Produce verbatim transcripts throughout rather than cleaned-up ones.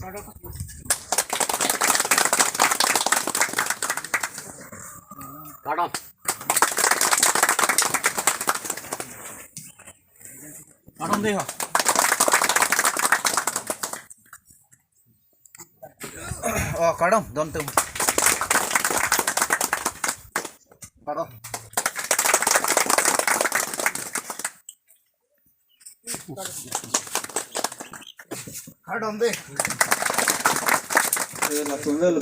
Kardom. Kardom dei ho. Oh, kardom, don tum. Kardom. Kardom dei. Eh, latum lo lo.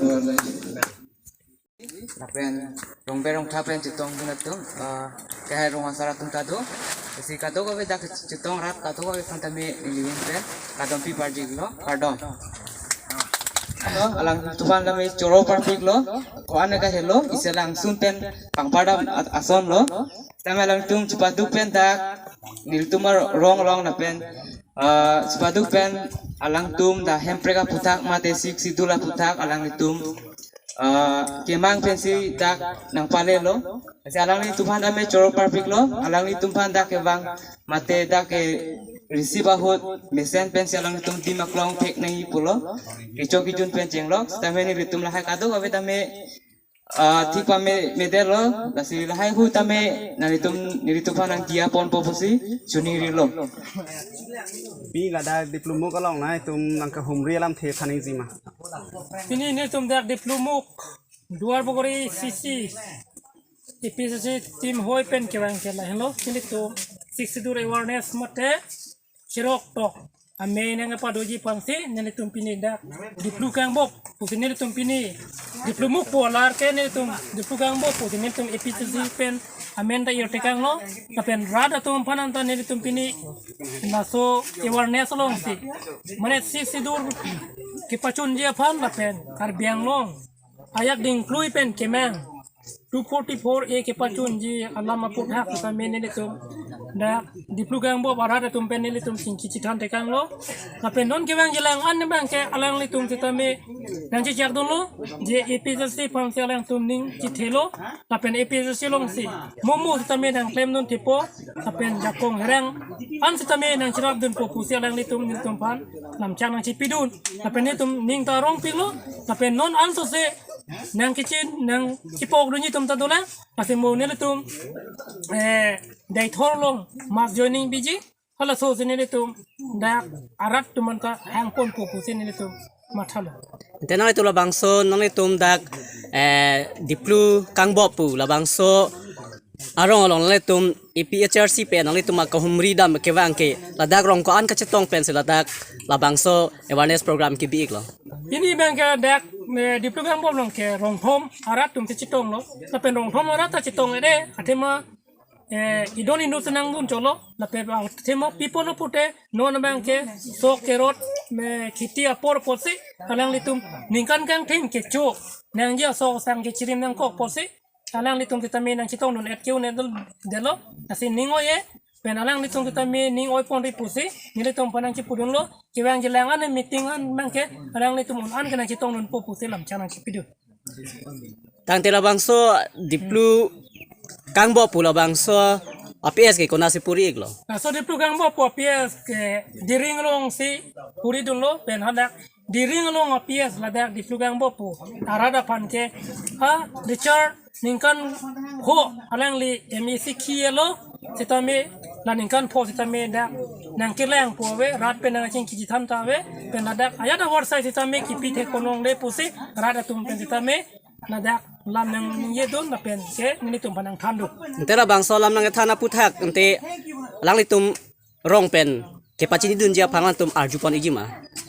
Lapen rongber rongtha pen chetongdun atum, ah, kehai rong asar atum ta do. Isi kadokave dak chetong rat kadokave aphan tame nelihin pen kardom pi parjiklo, kardom. Alangtum aphan tame choro parpiklo, ko-an kahelo, isi alangsun pen pangpardam a-, asonlo. Tame alangtum chepaduk pen dak nelitum arong along lapen, ah, chepaduk pen alangtum dak Hemprek aphuthak mate Sixth Schedule aphuthak alanglitum, ah, kemang pensi dak nangpalelo. Lasi alanglitum aphan tame choro parpiklo, alanglitum aphan dak kevang mate dak ke receive ahut mesen pensi alanglitum dim aklong thek nangji pulo. Kecho kejun pen chenglok, sitame nelitum lahai kadokave tame, ah, thik pame medetlo, lasi lahai hu tame nelitum, nelitum aphan nangdiya ponpo pusi choningrilo. Pi ladak Diplomuk along nangtum nangkahumri alamthe than nangjima? Pini nelitum dak Diplomuk Duarbagori C C, A P H L C team hoi pen kevang ke lahenlo, nelitum Sixth Schedule awareness mate cherok tok amei nangpadoji aphansi nelitum pini dak Diplu Kangbop pusi nelitum pini Diplomuk pu alar ke nelitum Diplu Kangbop pusi nelitum A P H L C pen amen ta irtekanglo, lapen rat atum aphan anta nelitum pini laso awareness alongsi mane Sixth Schedule kepachunji aphan lapen Karbi Anglong ayak dingklui pen kemang two forty-four A kepachunji alam aphuthak sitame nelitum dak Diplu Kangbop arat atum pen nelitum chingki chethan tekanglo. Lapen non kevang jilang an abang ke alanglitum sitame nangchechakdunlo, je A P H L C aphansi alangtum ning chethelo, lapen A P H L C alongsi momo sitame nangklemdun thepo, lapen jakong herang an sitame nangcherapdunpo pusi alanglitum nelitum aphan lamchang nangchipidun. Lapen nelitum ning ta arongpiklo, lapen non ansose nangkechin nangchipokdunji atum ta dolang, lasi mo nelitum, eh, Deithor along mass joining biji, halaso si nelitum dak arat atum aphan kahang ponpo pusi nelitum mathalo. Ante nanglitum labangso nanglitum dak, eh, Diplu Kangbop pu labangso arong along nanglitum A P H L C pen nanglitum akahumri dam kevang ke ladak rong ko-an kachetong pensi ladak labangso awareness program kebi-iklo? Pini abang ke dak, eh, Diplu Kangbop along ke rongthom arat atum si chetonglo, lapen rongthom arat ta chetong ede, athema, eh, idon inut si nangdun cholo, lapen athema pi apotlo pute non abang ke sok kerot me kheti apor apotsi alanglitum ningkan kangthim kecho nangji asok sang kechirim nangkok apotsi alanglitum sitame nangchetongdun et ke un-edetlo, lasi ning oi-e pen alanglitum sitame ning oi ponri pusi nelitum aphan nangchipudunlo, kevang jilang an meeting an abang ke alanglitum un an ke nangchetongdunpo pusi lamchang nangchipidun. Tangte labangso Diplu Kangbop pu labangso A P S ke konatsi puri-iklo? Laso Diplu Kangbop pu A P S ke Diring alongsi puridunlo, pen hadak Diring along A P S ladak Diplu Kangbop pu arat aphan ke ha Richard ningkan pho alangli M A C kilo sitame, la ningkan pho sitame dak nangkelangpo ave, rat pen nangchingki chethan ta ave, pen ladak ajat avarsai sitame kipi thek ponlongle pusi rat atum pen sitame ladak lam nangningjedun lapen ke nelitum aphan nangthandun. Ante labangso lam nangthan aphuthak ante alanglitum rong pen kepachinidunji aphan alangtum arjupon-ikji ma?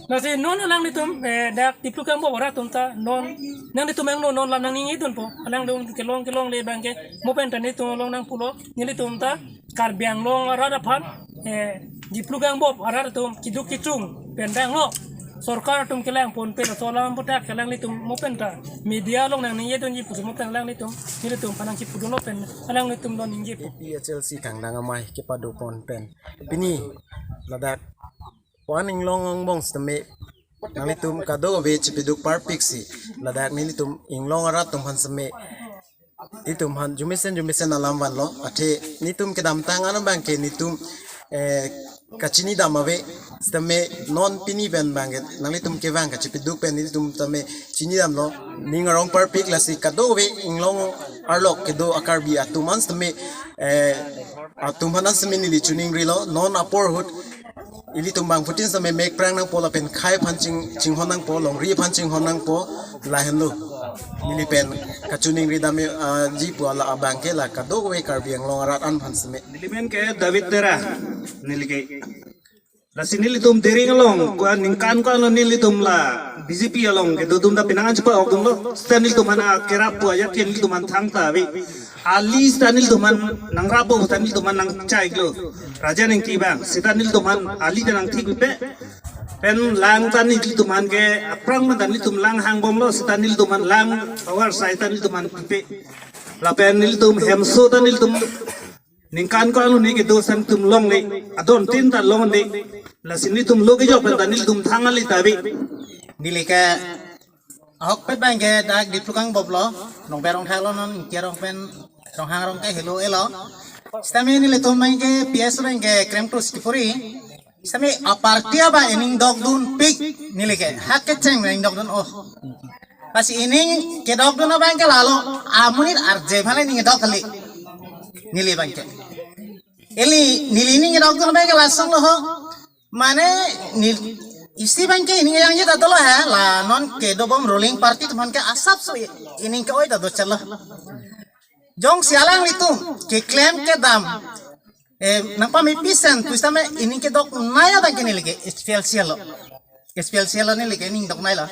Lasi non alanglitum, eh, dak Diplu Kangbop arat atum ta non, nanglitum angno non lam nangningjedunpo, alangtum kelong kelongle abang ke mo pen ta nelitum along nangpulo, nelitum ta Karbi Anglong arat aphan, eh, Diplu Kangbop arat atum keduk kechung pen danglo, sorkar atum kelang ponpe laso alam aphuthak ke alanglitum mo pen ta media along nangningjedunji pusi mo pen alanglitum, nelitum aphan nangchipudunlo pen alanglitum non ningjepo. A P H L C kangdang amei kepadopon pen pini ladak ko-an inglong angbong sitame nanglitum kadokave chipiduk parpiksi ladak nelitum inglong arat atum aphan sitame itum aphan jumesen jumesen alam vanlo, athe nelitum kedamtang an abang ke nelitum, eh, kachinidam ave, Sitame non pini pen bangke nanglitum kevang kachipiduk pen nelitum tame chinidamlo, ning arong parpik. Lasi kadokave inglong arlo kedo a-Karbi atum an sitame, eh, atum aphan an sitame neli choningrilo, non apor ahut ilitum bangphutin sitame mek prang nangpo lapen khei aphan ching, chinghon nangpo, longri aphan chinghon nangpo, lahenlo. Neli pen kachoningri dam, ah, ji pu ala abangke la kadokave Karbi Anglong arat an aphan sitame. Neli men ke David Tera, neli ke. Lasi nelitum Dering along, ko-an ningkan ko-an lo nelitum la B J P along kedo atum ta penang an chepa-ok atum lo. Seta nelitum aphan kerap pu ajat ke nelitum aphan thangta ave. Ali seta nelitum aphan nangrappo, seta nelitum aphan nangchai-iklo. Rajen Engti abang, seta nelitum aphan ali ta nangthik pipe. Pen lang ta nelitum aphan ke aphrang man ta nelitum lang hangbomlo, seta nelitum aphan lang power seta nelitum aphan pipe. Lapen nelitum hemso ta nelitum ningkan ko-an lo ne kedo seta nelitum longle, adon tin ta longle. Lasi nelitum lo kejok pen ta nelitum thang ale ta ave. Neli ke ahokpet bangke dak Diphu kangbomlo, Rongber Rongthak lo non, Ingti arong pen Ronghang arong ke helo elo. Sitame nelitum bangke P S bangke Krem Cruz Kipuri. Sitame a-party abang ining dokdunpik neli ke. Hak kecheng ining dokdun, oh. Lasi ining kedokdun abangke lalo amonit arje aphan le ining dok kali. Neli bangke. Ili neli ining dokdun abangke lason lo ho. Mane neli isi bangke ining yang jeta dolo ha, la non kedobom ruling party atum aphan ke asapso ining ke-oi ta dochotlo. Jongsi alanglitum keklem kedam, eh, nangpamepisen pusitame ining kedoknei abangke neli ke H P L C lo. H P L C lo neli ke ining dokneilo.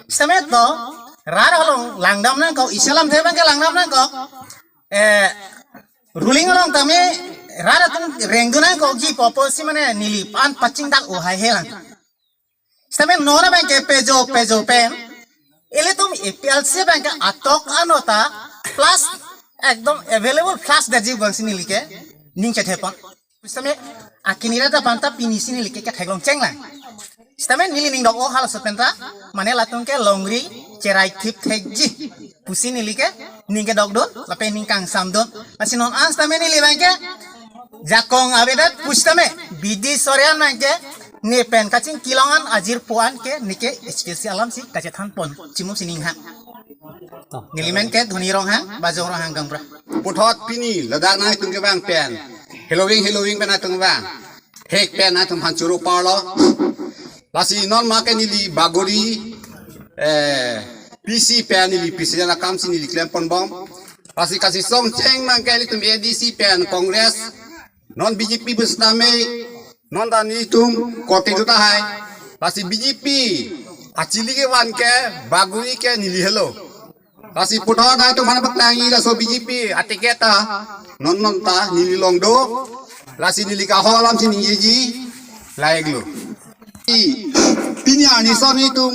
Sitame to rat along langdam nangkok, isi alamthe abangke langdam nangkok. Eh, ruling along tame rat atum rengdun nangkokji pu apotsi mane neli aphan pachingdak ohai helang. Sitame non abangke pejo pejo pen ilitum A P L C abangke atok anota plus ekdom available plus detji abangsi neli ke ning chethepon. Sitame akinira ta panta pinisi neli ke ketheklong chenglang. Sitame neli ning dok-o halaso pen ta mane latum ke longri cherai thip thekji pusi neli ke ning kedokdun lapen ning kangsamdun. Lasi non an sitame neli bangke jakong avedet pusitame Bidhi Soren bangke ne pen kachingkilong an ajirpo an ke ne ke H P L C alamsi kachethanpon chimu sining ha. Neli men ke Dhoni Ronghang, Bajong Ronghang gaonbura. Puthot pini ladak nangtum kevang pen heloving heloving pen nangtum vang hek pen nangtum aphan choro parlo. Lasi non ma ke neli Bagori, eh, P C pen neli president akamsi neli klemponbom. Lasi kachesong cheng nang ke ilitum A D C pen Congress, non B J P pusitame, non ta nelitum korte do tahai. Lasi B J P achili kevan ke Bagori ke neli helo. Lasi puthot nangtum aphan paklangji laso B J P aticket ta non non ta neli along do. Lasi neli kahok alamsi ningjeji la-iklo. I, pini arnison itum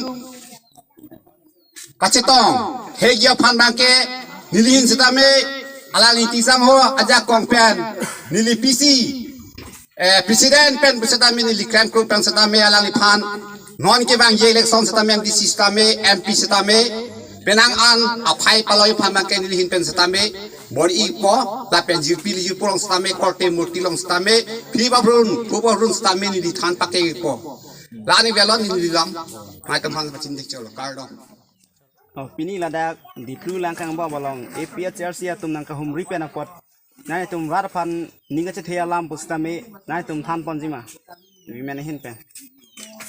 kachetong hekji aphan bangke neli ahin sitame alang Ingti sangho ajakong pen neli P C, eh, president pen pusitame neli klemkrum pen sitame alangliphan non kevangji election sitame M D C sitame M P sitame penang an aphai paloi aphan bangke neli ahin pen sitame bor-ipo lapen jirpi jirpo along sitame korte murti along sitame phi babrun phu babrun sitame neli than pakengpo. La-an avelo neli alam. Nangtum aphan pachini cholo kardom. Oh, pini ladak Diphu Langkangbom along A P H L C atum nangkahumri pen apot nangtum var aphan ning kachethe alam pusitame nangtum thanponji ma? Women ahin pen.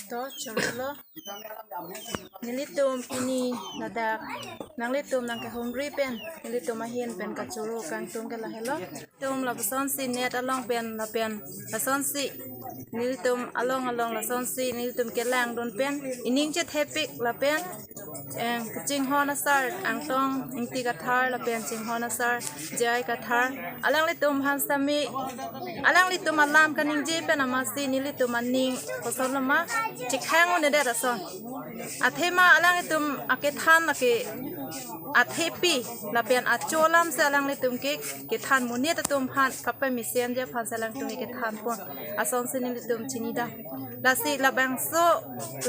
To chorolo. Nelitum pini ladak nanglitum nangkahumri pen nelitum ahin pen kachoro kangtung ke lahelo. Tum lapusonsi net along pen lapen lasonsi nelitum along along lasonsi nelitum kelangdun pen ining chethepik lapen, eh, kachinghon asar Angtong Ingti Kathar lapen chinghon asar J I Kathar, alanglitum aphan sitame alanglitum alam kaningje pen amatsi nelitum aning koson loma chekhang un-edet ason. Athema alanglitum akethan ake athepi lapen acholamsi alanglitum ke kethan monit atum aphan kapamesen je aphansi alangtum ke kethanpon asonsi nelitum chinidam. Lasi labangso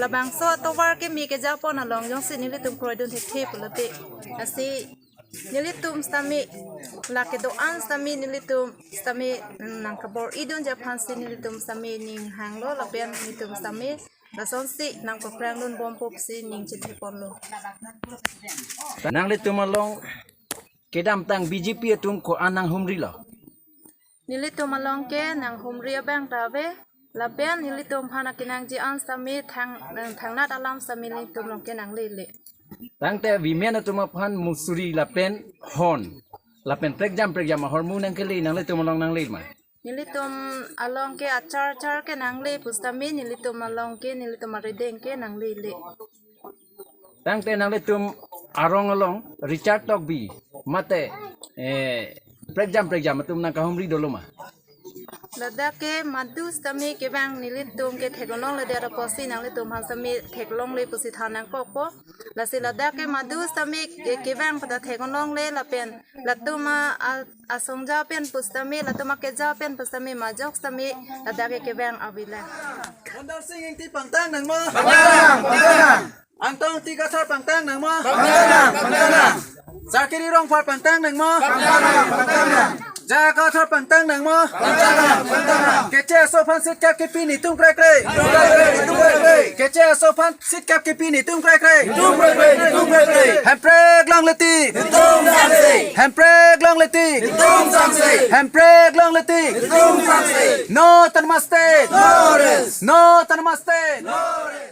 labangso atovar keme kejapon along jongsi nelitum kroidun thekthe pulote, lasi nelitum sitame Lake do-an sitame nelitum sitame nangkabor-idunji aphansi nelitum sitame ning hanglo lapen nelitum sitame lasonsi nangpaprang dunbompo pusi ning chetheponlo. Nanglitum along kedamtang B J P atum ko-an nanghumrilo? Nelitum along ke nanghumri abang ta ave, lapen nelitum aphan akenangji an sitame thang, thangnat alam sitame nelitum along ke nanglele. Tangte women atum aphan musuri lapen hon, lapen prekjam prekjam ahormu nangkele, nanglitum along nangle ma? Nelitum along ke achar achar ke nangle pusitame nelitum along ke nelitum arideng ke nanglele. Tangte nanglitum arong along Richard Tokbi mate, eh, prekjam prekjam atum nangkahumri dolo ma? Ladak ke madu sitame kevang nelitum ke theklongledet apotsi nanglitum aphan sitame theklongle pusi than nangkokpo. Lasi ladak ke madu sitame ke-, kevang pada theklongle lapen latum a, a, asongja pen pusitame, latum akeja pen pusitame majok sitame ladak ke kevang avelang. Wonder Sing Ingti pangtang nangmo? Pangtang, pangtang. Angtong Ingti Kathar pangtang nangmo? Pangtang, pangtang. Zakiri Rongphar pangtang nangmo? Pangtang, pangtang. Jaya Kathar pangtang nangmo? Pangtang, pangtang. Keche aso aphan sitkep kepi netum krekre. Netum krekre, netum krekre. Keche aso aphan sitkep kepi netum krekre. Netum krekre, netum krekre. Hemprek longle tik. Netum sangse. Hemprek longle tik. Netum sangse. Hemprek longle tik. Netum sangse. No Autonomous State. No rest. No Autonomous State. No rest.